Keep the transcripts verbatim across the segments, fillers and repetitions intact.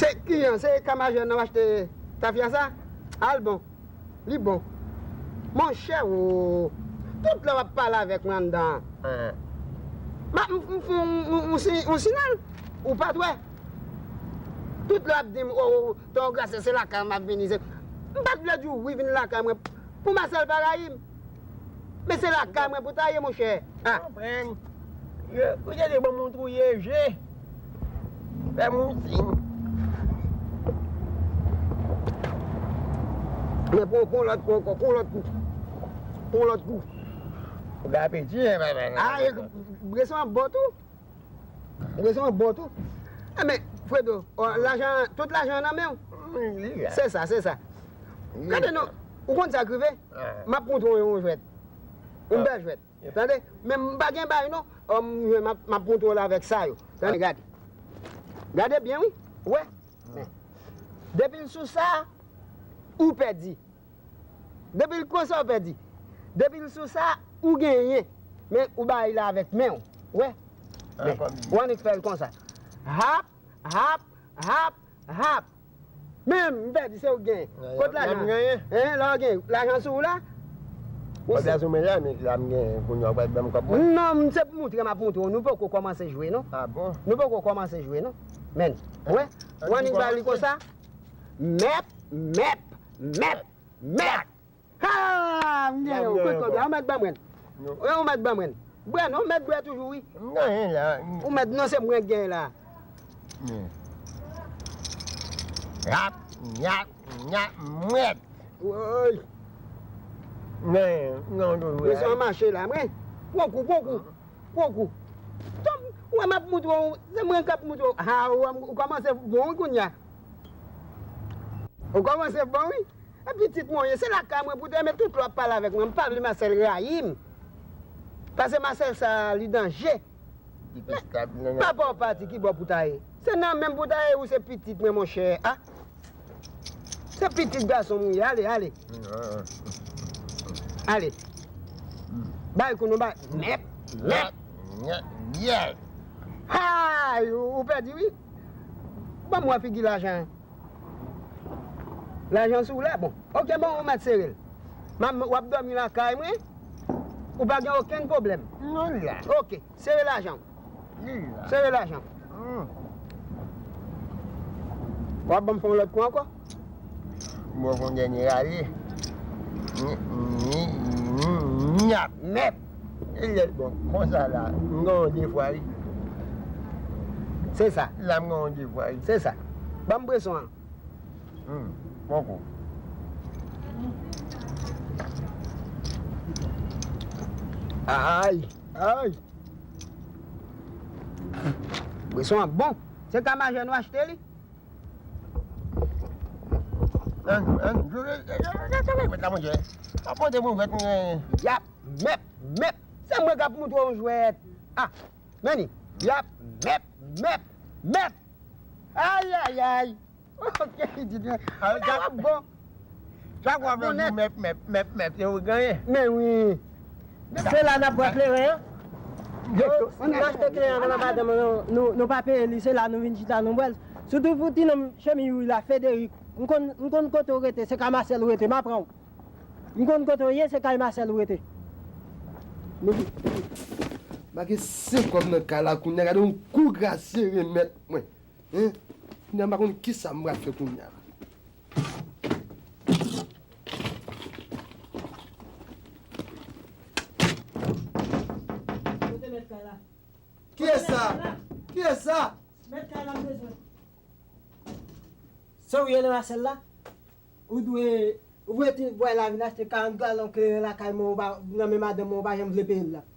Se kiyan, se Kamajè nan w achte tafya sa? Al bon. Li bon. Monchè, o, tout lè w ap pale avèk mwen anndan an, m ap, m, m fè yon, yon, yon si-, yon siyal, ou pa t wè. Tout lè w ap di m, o, o, Ton Grasye, se lakay mwen m ap vini. Se, m pa t vle di w wi vin lakay mwen pou Masèl pa rayi m. Men se lakay mwen pou ta ye, monchè. Ah. Konprann. Yo, ou te di ban m yon twouye je. Fè m yon siy. Men pran, pran lòt kou ankò, pran lòt kou. Pran lòt kou. Ou gen apeti, en, papa. Ah, e, bwèson an bon tou. Bwèson an bon tou. Enben, Fredo, o, lajan, tout lajan an nan men w. Wi, li la. Se sa, se sa. Gade non, ou konn sa k rive? Ah. M ap montre w yon jwèt. Yon bèl jwèt. Tande? Men m pa gen bay non. Ò, m, m ap, m ap montre w la avèk sa yo. Tande, gade. Gade byen, wi. Ou wè? Men. Depi l sou sa, ou pèdi. Depi l konsa, ou pèdi. Depi l sou sa, ou genyen. Men, ou bay la avèk men w. Ou wè? Men, ou annik fè l konsa. Hap, hap, hap, hap. Men, m pèdi, se ou k genyen. Kot lajan? Lè m genyen. Hein, lè w genyen. Lajan sou ou la? Kòb la sou mwen la, men la m genyen, kounye a w pral ban m kòb mwen. Non, m se pou moutre, m ap moutre w. Nou poko kòmanse jwe, non. Ah bon? Nou poko kòmanse jwe, non. Men, ou wè? Ou annik bay li konsa. Mèp, mèp, mèp, mèp. Ha! M genyen w. Kote kòb la? Ou mèt ban mwen l. Wi, ou mèt ban mwen l. Bwè non, ou mèt bwè toujou, wi. M genyen la. Ou mèt non, se mwen k genyen la. Rap, nyap, nyap, mèt. Woy. M genyen, m genyen w toujou la. Mesye an mache la, mwen. Pran kou, pran kou. Pran kou. Tann, ou wè m ap moutre w, se mwen k ap moutre w. Ha, ou, ou kòmanse bon, wi, kounye a. Ou kòmanse bon, wi. E pitit mwen w ye, se lakay mwen pou te, men tout lè w ap pale avèk mwen, m pa vle Masèl rayi m. Paske Masèl sa, li danje. Men, papa w pati, ki bò pou ta ye? Se nan men m pou ta ye, ou se pitit mwen, monchè. Ah! Se pitit gason m ou ye. Ale, ale. Ale. Bay kou nou bay. Mèp, mèp. Hay, ou, ou pèdi, wi. Ban m wè figi lajan an. Lajan sou w la, bon. Ok, bon, ou mèt sere l. M ap, w ap dòmi lakay mwen. Ou pa gen okenn pwoblèm. Non, la. Ok. Sere lajan w. Sere lajan w. Hmm. W ap ban m fè yon lòt kou ankò? Bon, fè yon dènye rale. Ni, ni, ni, nyap. Mèp. E lè l bon, konsa la, m gen yon defwa, wi. Se sa. La, m gen yon defwa, wi. Se sa. Ban m bwèson an. Hmm, bon kou. Ay, ay. Bwèson an bon. Se Kamajè nou achte li? Ann, ann, jwe, jwe, jwe, jwe, jwe, jwe, jwe, la, monchè. Pa konte mwen, jwèt mwen. Yap, mèp, mèp. Se mwen k ap moutre w jwèt. Ah, men li. Yap, mèp, mèp, mèp. Ay, ay, ay. Ok, pitit mwen. Ala w ap bon. Chak fwa w ap di mèp, mèp, mèp, mèp, se ou k genyen. Men wi. Se la n ap bwè kleren an. Yo, si nou achte kleren an nan madanm nou, nou, nou pa peye li, se la nou vin chita, nou bwè l. Sitou pou ti nonm chemiz wi la, Federik. M konn, m konn kote w rete, se ka Masèl ou rete, m aprann w. M konn kote w ye, se kay Masèl ou rete. Nou, M pa gen senk kòb nan kay la kounye a, gade yon kou grasye remèt mwen. Hein? Kounye a m pa konn kisa m pral fè kounye a. Kote mèt kay la? Kiyès sa? Kiyès sa? Mèt kay la m bezwen. Se ou ye Lemasèl la? Ou dwe, ou vle ti bway la vin achte karant galon kleren lakay mwen, ou pa, nan men madanm mwen, ou pa janm vle peye l la.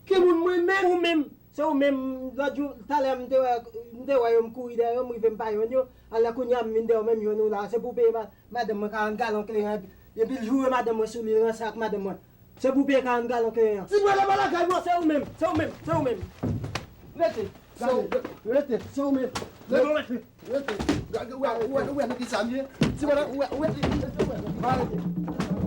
Ki moun mwen menm? Ou menm, se ou menm, lòt jou, talè m te wè, m te wè yo, m kouri dèyè yo, m rive m pa jwenn yo, ala kounye a m vin dèyè w menm jwenn ou la, se pou w peye ma-, madanm mwen karant galon kleren, epi, epi l joure madanm mwen sou li, l ranse ak madanm mwen. Se pou peye karant galon kleren an. Ti bwè la pa lakay mwen. Se ou menm, se ou menm, se ou menm. Rete, se ou, rete, se ou menm. Rete, rete. Ou wè, ou wè, ou wè nan ki sa m ye? Ti bwè la, ou wè, ou wè, rete, rete, ou wè. Pa rete.